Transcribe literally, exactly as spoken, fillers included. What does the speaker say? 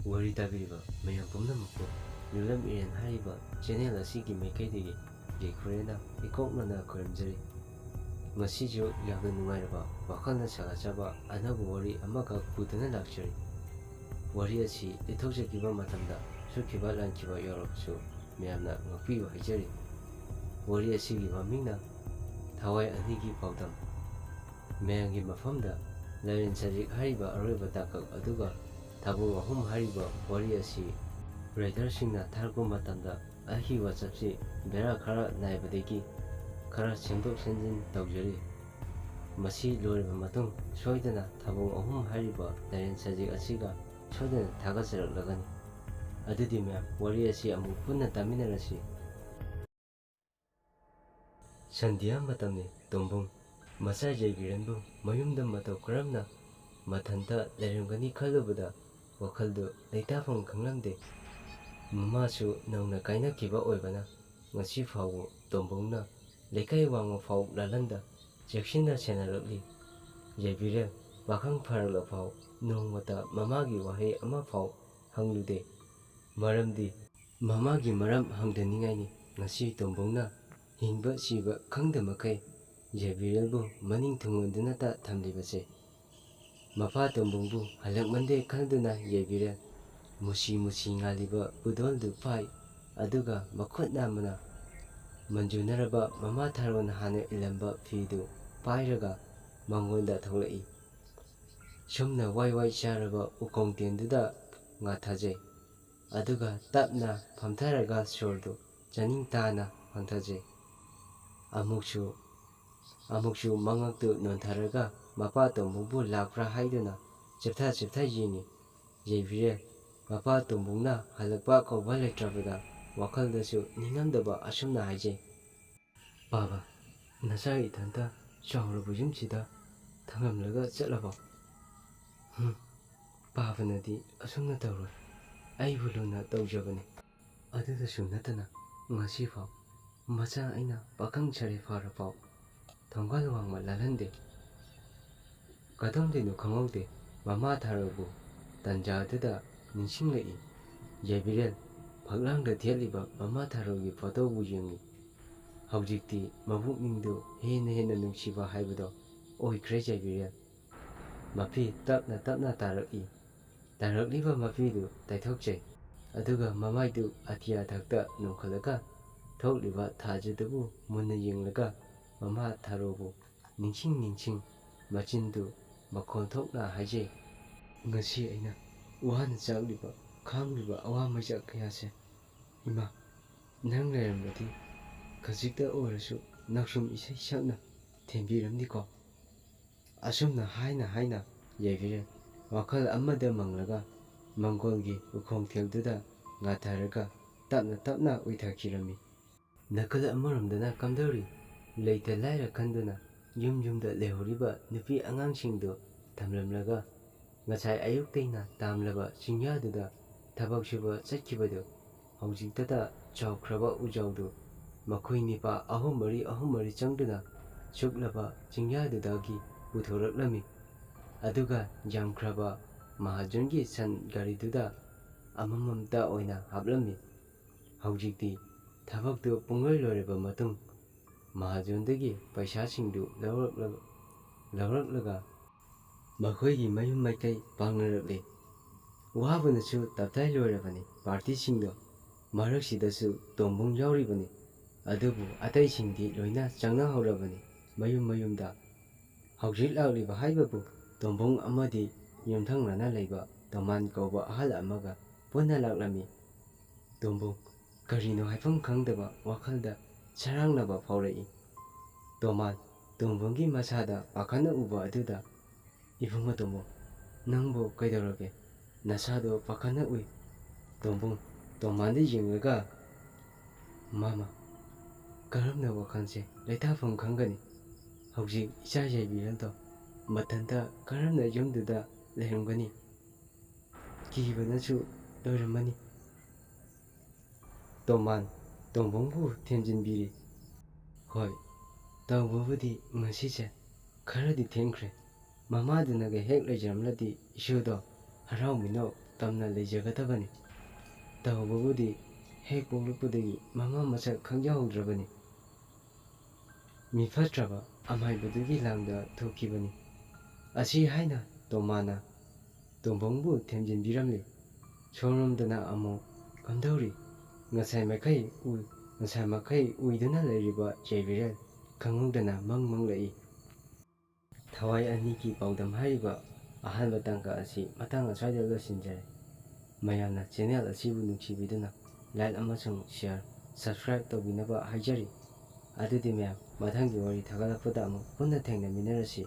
ꯋꯥꯔꯤ ꯇꯥꯕꯤꯔꯤꯕ ꯃꯌꯥꯝ ꯄꯨꯝꯅꯃꯛꯄꯨ ꯂꯨꯂꯝ ꯏꯔꯦꯟ ꯍꯥꯏꯔꯤꯕ ꯆꯦꯅꯦꯜ ꯑꯁꯤꯒꯤ ꯃꯥꯏꯀꯩꯗꯒꯤ ꯌꯥꯏꯐꯔꯦꯅ ꯏꯀꯣꯛꯅꯅ ꯈꯨꯔꯨꯝꯖꯔꯤ꯫ ꯉꯁꯤꯁꯨ ꯌꯥꯝꯅ ꯅꯨꯡꯉꯥꯏꯔꯕ, ꯋꯥꯈꯜꯅ ꯁꯥꯒꯠꯆꯕ ꯑꯅꯧꯕ ꯋꯥꯔꯤ ꯑꯃꯈꯛ ꯄꯨꯗꯨꯅ ꯂꯥꯛꯆꯔꯤ꯫ ꯋꯥꯔꯤ ꯑꯁꯤ ꯏꯊꯣꯛꯆꯈꯤꯕ ꯃꯇꯝꯗ ꯁꯣꯛꯈꯤꯕ ꯂꯥꯟꯈꯤꯕ ꯌꯥꯎꯔꯕꯁꯨ ꯃꯌꯥꯝꯅ ꯉꯥꯛꯄꯤꯌꯨ ꯍꯥꯏꯖꯔꯤ꯫ ꯋꯥꯔꯤ ꯑꯁꯤꯒꯤ ꯃꯃꯤꯡꯅ ꯊꯋꯥꯏ ꯑꯅꯤꯒꯤ ꯄꯥꯎꯗꯝ꯫ ꯃꯌꯥꯝꯒꯤ ꯃꯐꯝꯗ ꯂꯥꯏꯔꯦꯟ ꯁꯖꯤꯛ ꯍꯥꯏꯔꯤꯕ ꯑꯔꯣꯏꯕ ꯇꯥꯡꯀꯛ ꯑꯗꯨꯒ ꯊꯥꯕꯨꯡ ꯑꯍꯨꯝ ꯍꯥꯏꯔꯤꯕ ꯋꯥꯔꯤ ꯑꯁꯤ ꯔꯥꯏꯇꯔꯁꯤꯡꯅ ꯊꯥꯔꯛꯄ ꯃꯇꯝꯗ ꯑꯩꯒꯤ ꯋꯥꯆꯞꯁꯤ ꯕꯦꯔꯥ ꯈꯔ ꯅꯥꯏꯕꯗꯒꯤ ꯈꯔ ꯁꯦꯝꯗꯣꯛ ꯁꯦꯝꯖꯤꯟ ꯇꯧꯖꯔꯤ꯫ ꯃꯁꯤ ꯂꯣꯏꯔꯕ ꯃꯇꯨꯡ ꯁꯣꯏꯗꯅ ꯊꯥꯕꯨꯡ ꯑꯍꯨꯝ ꯍꯥꯏꯔꯤꯕ ꯂꯥꯏꯔꯦꯟ ꯁꯖꯤꯛ ꯑꯁꯤꯒ ꯁꯣꯏꯗꯅ ꯊꯥꯒꯠꯆꯔꯛꯂꯒꯅꯤ꯫ ꯑꯗꯨꯗꯤ ꯃꯌꯥꯝ, ꯋꯥꯔꯤ ꯑꯁꯤ ꯑꯃꯨꯛ ꯄꯨꯟꯅ ꯇꯥꯃꯤꯟꯅꯔꯁꯤ꯫ ꯁꯟꯙ꯭ꯌꯥ ꯃꯇꯝꯅꯤ꯫ ꯇꯣꯝꯕꯨꯡ ꯃꯆꯥ ꯌꯥꯏꯕꯤꯔꯦꯟꯕꯨ ꯃꯌꯨꯝꯗ ꯃꯇꯧ ꯀꯔꯝꯅ ꯃꯊꯟꯇ ꯂꯩꯔꯝꯒꯅꯤ ꯈꯜꯂꯨꯕꯗ ꯋꯥꯈꯜꯗꯨ ꯂꯩꯇꯥꯐꯝ ꯈꯪꯂꯝꯗꯦ꯫ ꯃꯃꯥꯁꯨ ꯅꯧꯅ ꯀꯥꯏꯅꯈꯤꯕ ꯑꯣꯏꯕꯅ ꯉꯁꯤ ꯐꯥꯎꯕ ꯇꯣꯝꯕꯨꯡꯅ ꯂꯩꯀꯥꯏ ꯋꯥꯡꯃ ꯐꯥꯎ ꯂꯥꯜꯍꯟꯗ ꯆꯦꯛꯁꯤꯟꯅ ꯁꯦꯟꯅꯔꯛꯂꯤ꯫ ꯌꯥꯏꯕꯤꯔꯦꯟ ꯄꯥꯈꯪ ꯐꯥꯔꯛꯂꯐꯥꯎ ꯅꯣꯡꯃꯇ ꯃꯃꯥꯒꯤ ꯋꯥꯍꯩ ꯑꯃꯐꯥꯎ ꯍꯪꯂꯨꯗꯦ꯫ ꯃꯔꯝꯗꯤ ꯃꯃꯥꯒꯤ ꯃꯔꯝ ꯍꯪꯗꯅꯤꯡꯉꯥꯏꯅꯤ꯫ ꯉꯁꯤ ꯇꯣꯝꯕꯨꯡꯅ ꯍꯤꯡꯕ ꯁꯤꯕ ꯈꯪꯗ ꯃꯈꯩ ꯌꯥꯏꯕꯤꯔꯦꯟꯕꯨ ꯃꯅꯤꯡ ꯊꯨꯡꯍꯟꯗꯨꯅꯇ ꯊꯝꯂꯤꯕꯁꯦ꯫ ꯃꯄꯥ ꯇꯣꯝꯕꯨꯡꯕꯨ ꯍꯜꯂꯛꯃꯟꯗꯦ ꯈꯟꯗꯨꯅ ꯌꯥꯏꯕꯤꯔꯦꯟ ꯃꯨꯁꯤ ꯃꯨꯁꯤ ꯉꯥꯜꯂꯤꯕ ꯄꯨꯗꯣꯜꯗꯨ ꯄꯥꯏ꯫ ꯑꯗꯨꯒ ꯃꯈꯨꯠ ꯅꯥꯝꯃꯅ ꯃꯟꯖꯨꯅꯔꯕ ꯃꯃꯥ ꯊꯥꯔꯣꯅ ꯍꯥꯟꯅ ꯏꯜꯂꯝꯕ ꯐꯤꯗꯨ ꯄꯥꯏꯔꯒ ꯃꯉꯣꯟꯗ ꯊꯣꯛꯂꯛꯏ꯫ ꯁꯨꯝꯅ ꯋꯥꯏ ꯋꯥꯏ ꯆꯥꯔꯕ ꯎꯀꯣꯡ ꯇꯦꯟꯗꯨꯗ ꯉꯥꯊꯖꯩ꯫ ꯑꯗꯨꯒ ꯇꯞꯅ ꯐꯝꯊꯔꯒ ꯁꯣꯔꯗꯨ ꯆꯥꯅꯤꯡ ꯇꯥꯅ ꯍꯟꯊꯖꯩ꯫ ꯑꯃꯨꯛꯁꯨ, ꯑꯃꯨꯛꯁꯨ ꯃꯉꯛꯇꯨ ꯅꯣꯟꯊꯔꯒ ꯃꯄꯥ ꯇꯣꯝꯕꯨꯡꯕꯨ ꯂꯥꯛꯄ꯭ꯔꯥ ꯍꯥꯏꯗꯨꯅ ꯆꯤꯞꯊ ꯆꯤꯞꯊ ꯌꯦꯡꯉꯤ꯫ ꯌꯥꯏꯕꯤꯔꯦꯟ ꯃꯄꯥ ꯇꯣꯝꯕꯨꯡꯅ ꯍꯜꯂꯛꯄ ꯀꯧꯕ ꯂꯩꯇ꯭ꯔꯕꯗ ꯋꯥꯈꯜꯗꯁꯨ ꯅꯤꯡꯉꯝꯗꯕ ꯑꯁꯨꯝꯅ ꯍꯥꯏꯖꯩ꯫ "ꯄꯥꯕ, ꯅꯆꯥ ꯏꯊꯟꯇ ꯆꯥꯎꯔꯕ ꯌꯨꯝꯁꯤꯗ ꯊꯝꯂꯝꯂꯒ ꯆꯠꯂꯕꯣ?" "ꯍꯨꯝ, ꯄꯥꯕꯅꯗꯤ ꯑꯁꯨꯝꯅ ꯇꯧꯔꯣꯏ꯫ ꯑꯩꯕꯨ ꯂꯨꯅ ꯇꯧꯖꯕꯅꯤ꯫ ꯑꯗꯨꯗꯁꯨ ꯅꯠꯇꯅ ꯉꯁꯤꯐꯥꯎ ꯃꯆꯥ ꯑꯩꯅ ꯄꯥꯈꯪ ꯁꯥꯔꯤ ꯐꯥꯔꯐꯥꯎ ꯊꯣꯡꯒꯥꯜ ꯋꯥꯡꯃ ꯂꯥꯜꯍꯟꯗꯦ꯫ ꯀꯗꯣꯝꯗꯩꯅꯣ ꯈꯪꯍꯧꯗꯦ, ꯃꯃꯥ ꯊꯥꯔꯣꯕꯨ ꯇꯟꯖꯥꯗꯨꯗ ꯅꯤꯡꯁꯤꯡꯂꯛꯏ꯫ ꯌꯥꯏꯕꯤꯔꯦꯜ ꯐꯛꯂꯥꯡꯗ ꯊꯦꯠꯂꯤꯕ ꯃꯃꯥ ꯊꯥꯔꯣꯒꯤ ꯐꯣꯇꯣꯕꯨ ꯌꯦꯡꯂꯤ꯫ ꯍꯧꯖꯤꯛꯇꯤ ꯃꯄꯨꯛꯅꯤꯡꯗꯨ ꯍꯦꯟꯅ ꯍꯦꯟꯅ ꯅꯨꯡꯁꯤꯕ ꯍꯥꯏꯕꯗꯣ ꯑꯣꯏꯈ꯭ꯔꯦ ꯌꯥꯏꯕꯤꯔꯦꯜ꯫ ꯃꯄꯤ ꯇꯞꯅ ꯇꯞꯅ ꯇꯥꯔꯛꯏ꯫ ꯇꯥꯔꯛꯂꯤꯕ ꯃꯄꯤꯗꯨ ꯇꯩꯊꯣꯛꯆꯩ꯫ ꯑꯗꯨꯒ ꯃꯃꯥꯏꯗꯨ ꯑꯇꯤꯌꯥ ꯊꯛꯇ ꯅꯣꯡꯈꯠꯂꯒ ꯊꯣꯛꯂꯤꯕ ꯊꯥꯖꯗꯨꯕꯨ ꯃꯨꯟꯅ ꯌꯦꯡꯂꯒ ꯃꯃꯥ ꯊꯥꯔꯣꯕꯨ ꯅꯤꯡꯁꯤꯡ ꯅꯤꯡꯁꯤꯡ ꯃꯆꯤꯟꯗꯨ ꯃꯈꯣꯟ ꯊꯣꯛꯅ ꯍꯥꯏꯖꯩ꯫ "ꯉꯁꯤ ꯑꯩꯅ ꯋꯥꯅ ꯆꯥꯛꯂꯤꯕ, ꯈꯥꯡꯂꯤꯕ ꯑꯋꯥ ꯃꯩꯆꯥꯛ ꯀꯌꯥꯁꯦ, ꯏꯃꯥ, ꯅꯪ ꯂꯩꯔꯝꯕꯗꯤ ꯈꯖꯤꯛꯇ ꯑꯣꯏꯔꯁꯨ ꯅꯥꯎꯁꯨꯝ ꯏꯁꯩ ꯁꯛꯅ ꯊꯦꯝꯕꯤꯔꯝꯅꯤꯀꯣ?" ꯑꯁꯨꯝꯅ ꯍꯥꯏꯅ ꯍꯥꯏꯅ ꯌꯥꯏꯕꯤꯔꯦꯜ ꯋꯥꯈꯜ ꯑꯃꯗ ꯃꯪꯂꯒ ꯃꯪꯒꯣꯜꯒꯤ ꯎꯈꯣꯡꯊꯦꯜꯗꯨꯗ ꯉꯥꯊꯔꯒ ꯇꯞꯅ ꯇꯞꯅ ꯎꯏꯊꯈꯤꯔꯝꯃꯤ꯫ ꯅꯥꯀꯜ ꯑꯃꯔꯣꯝꯗꯅ ꯀꯝꯗꯧꯔꯤ? ꯂꯩꯇ ꯂꯥꯏꯔ ꯈꯟꯗꯨꯅ ꯌꯨꯝ ꯌꯨꯝꯗ ꯂꯩꯍꯧꯔꯤꯕ ꯅꯨꯄꯤ ꯑꯉꯥꯡꯁꯤꯡꯗꯨ ꯊꯝꯂꯝꯂꯒ ꯉꯁꯥꯏ ꯑꯌꯨꯛꯇꯩꯅ ꯇꯥꯝꯂꯕ ꯆꯤꯡꯌꯥꯗꯨꯗ ꯊꯕꯛ ꯁꯨꯕ ꯆꯠꯈꯤꯕꯗꯨ ꯍꯧꯖꯤꯛꯇꯗ ꯆꯥꯎꯈ꯭ꯔꯕ ꯎꯖꯥꯎꯗꯨ ꯃꯈꯣꯏ ꯅꯤꯄꯥ ꯑꯍꯨꯝ ꯃꯔꯤ ꯑꯍꯨꯝ ꯃꯔꯤ ꯆꯪꯗꯨꯅ ꯁꯨꯛꯂꯕ ꯆꯤꯡꯌꯥꯗꯨꯗꯒꯤ ꯄꯨꯊꯣꯔꯛꯂꯝꯃꯤ꯫ ꯑꯗꯨꯒ ꯌꯥꯝꯈ꯭ꯔꯕ ꯃꯍꯥꯖꯣꯟꯒꯤ ꯁꯟ ꯒꯥꯔꯤꯗꯨꯗ ꯑꯃꯃꯝꯇ ꯑꯣꯏꯅ ꯍꯥꯞꯂꯝꯃꯤ꯫ ꯍꯧꯖꯤꯛꯇꯤ ꯊꯕꯛꯇꯨ ꯄꯨꯡꯂꯣꯏ ꯂꯣꯏꯔꯕ ꯃꯇꯨꯡ ꯃꯍꯥꯖꯣꯟꯗꯒꯤ ꯄꯩꯁꯥꯁꯤꯡꯗꯨ ꯂꯧꯔꯛꯂꯒ, ꯂꯧꯔꯛꯂꯒ ꯃꯈꯣꯏꯒꯤ ꯃꯌꯨꯝ ꯃꯥꯏꯀꯩ ꯄꯥꯡꯅꯔꯛꯂꯤ꯫ ꯋꯥꯕꯅꯁꯨ ꯇꯞꯇꯥꯏ ꯂꯣꯏꯔꯕꯅꯤ ꯄꯥꯔꯇꯤꯁꯤꯡꯗꯣ꯫ ꯃꯔꯛꯁꯤꯗꯁꯨ ꯇꯣꯝꯕꯨꯡ ꯌꯥꯎꯔꯤꯕꯅꯤ꯫ ꯑꯗꯨꯕꯨ ꯑꯇꯩꯁꯤꯡꯗꯤ ꯂꯣꯏꯅ ꯆꯪꯅꯍꯧꯔꯕꯅꯤ ꯃꯌꯨꯝ ꯃꯌꯨꯝꯗ꯫ ꯍꯧꯖꯤꯛ ꯂꯥꯛꯂꯤꯕ ꯍꯥꯏꯕꯕꯨ ꯇꯣꯝꯕꯨꯡ ꯑꯃꯗꯤ ꯌꯨꯝꯊꯪꯅꯅ ꯂꯩꯕ ꯇꯣꯃꯥꯟ ꯀꯧꯕ ꯑꯍꯜ ꯑꯃꯒ ꯄꯨꯟꯅ ꯂꯥꯛꯂꯝꯃꯤ꯫ ꯇꯣꯝꯕꯨꯡ ꯀꯔꯤꯅꯣ ꯍꯥꯏꯐꯝ ꯈꯪꯗꯕ ꯋꯥꯈꯜꯗ ꯁꯔꯥꯡꯅꯕ ꯐꯥꯎꯔꯛꯏ꯫ ꯇꯣꯃꯥꯟ ꯇꯣꯝꯕꯨꯡꯒꯤ ꯃꯁꯥꯗ ꯄꯥꯈꯠꯅ ꯎꯕ ꯑꯗꯨꯗ, "ꯏꯕꯨꯡꯉꯣ ꯇꯣꯝꯕꯨꯡ, ꯅꯪꯕꯨ ꯀꯩꯗꯧꯔꯒꯦ? ꯅꯁꯥꯗꯣ ꯄꯥꯈꯠꯅ ꯎꯏ꯫" ꯇꯣꯝꯕꯨꯡ ꯇꯣꯃꯥꯟꯗ ꯌꯦꯡꯂꯒ, "ꯃꯃꯥ, ꯀꯔꯝꯅ ꯋꯥꯈꯜꯁꯦ ꯂꯩꯇꯥꯐꯝ ꯈꯪꯒꯅꯤ? ꯍꯧꯖꯤꯛ ꯏꯆꯥ ꯌꯥꯏꯕꯤꯔꯦꯜꯗꯣ ꯃꯊꯟꯇ ꯀꯔꯝꯅ ꯌꯨꯝꯗꯨꯗ ꯂꯩꯔꯝꯒꯅꯤ? ꯀꯤꯕꯅꯁꯨ ꯂꯣꯏꯔꯝꯃꯅꯤ꯫" ꯇꯣꯃꯥꯟ ꯇꯣꯝꯕꯨꯡꯕꯨ ꯊꯦꯝꯖꯤꯟꯕꯤꯔꯤ꯫ "ꯍꯣꯏ, ꯇꯧꯕꯕꯨꯗꯤ ꯉꯁꯤꯁꯦ ꯈꯔꯗꯤ ꯊꯦꯡꯈ꯭ꯔꯦ꯫ ꯃꯃꯥꯗꯨꯅꯒ ꯍꯦꯛ ꯂꯩꯖꯔꯝꯂꯗꯤ ꯏꯁꯨꯗꯣ ꯍꯔꯥꯎ ꯃꯤꯅꯣꯛ ꯇꯝꯅ ꯂꯩꯖꯒꯗꯕꯅꯤ꯫ ꯇꯧꯕꯕꯨꯗꯤ ꯍꯦꯛ ꯄꯣꯛꯂꯛꯄꯗꯒꯤ ꯃꯃꯥ ꯃꯁꯛ ꯈꯪꯖꯍꯧꯗ꯭ꯔꯕꯅꯤ꯫ ꯃꯤꯐꯠꯇ꯭ꯔꯕ ꯑꯃꯥꯏꯕꯗꯨꯒꯤ ꯂꯥꯡꯗ ꯊꯣꯛꯈꯤꯕꯅꯤ꯫ ꯑꯁꯤ ꯍꯥꯏꯅ ꯇꯣꯃꯥꯅ ꯇꯣꯝꯕꯣꯡꯕꯨ ꯊꯦꯝꯖꯤꯟꯕꯤꯔꯝꯂꯤ꯫ ꯁꯣꯝꯂꯣꯝꯗꯅ ꯑꯃꯨꯛ ꯀꯝꯗꯧꯔꯤ? ꯉꯁꯥꯏ ꯃꯈꯩ ꯎ-, ꯉꯁꯥꯏ ꯃꯈꯩ ꯎꯏꯗꯨꯅ ꯂꯩꯔꯤꯕ ꯌꯥꯏꯕꯤꯔꯦꯜ ꯈꯪꯍꯧꯗꯅ ꯃꯪ ꯃꯪꯂꯛꯏ꯫ ꯊꯋꯥꯏ ꯑꯅꯤꯒꯤ ꯄꯥꯎꯗꯝ ꯍꯥꯏꯔꯤꯕ ꯑꯍꯥꯟꯕ ꯇꯥꯡꯀꯛ ꯑꯁꯤ ꯃꯇꯥꯡ ꯑꯁ꯭ꯋꯥꯏꯗ ꯂꯣꯏꯁꯤꯟꯖꯔꯦ꯫ ꯃꯌꯥꯝꯅ ꯆꯦꯅꯦꯜ ꯑꯁꯤꯕꯨ ꯅꯨꯡꯁꯤꯕꯤꯗꯨꯅ ꯂꯥꯏꯛ ꯑꯃꯁꯨꯡ ꯁꯤꯌꯥꯔ, ꯁꯕꯁꯀ꯭ꯔꯥꯏꯕ ꯇꯧꯕꯤꯅꯕ ꯍꯥꯏꯖꯔꯤ꯫ ꯑꯗꯨꯗꯤ ꯃꯌꯥꯝ, ꯃꯊꯪꯒꯤ ꯋꯥꯔꯤ ꯊꯥꯒꯠꯂꯛꯄꯗ ꯑꯃꯨꯛ ꯄꯨꯟꯅ ꯊꯦꯡꯅꯃꯤꯟꯅꯔꯁꯤ꯫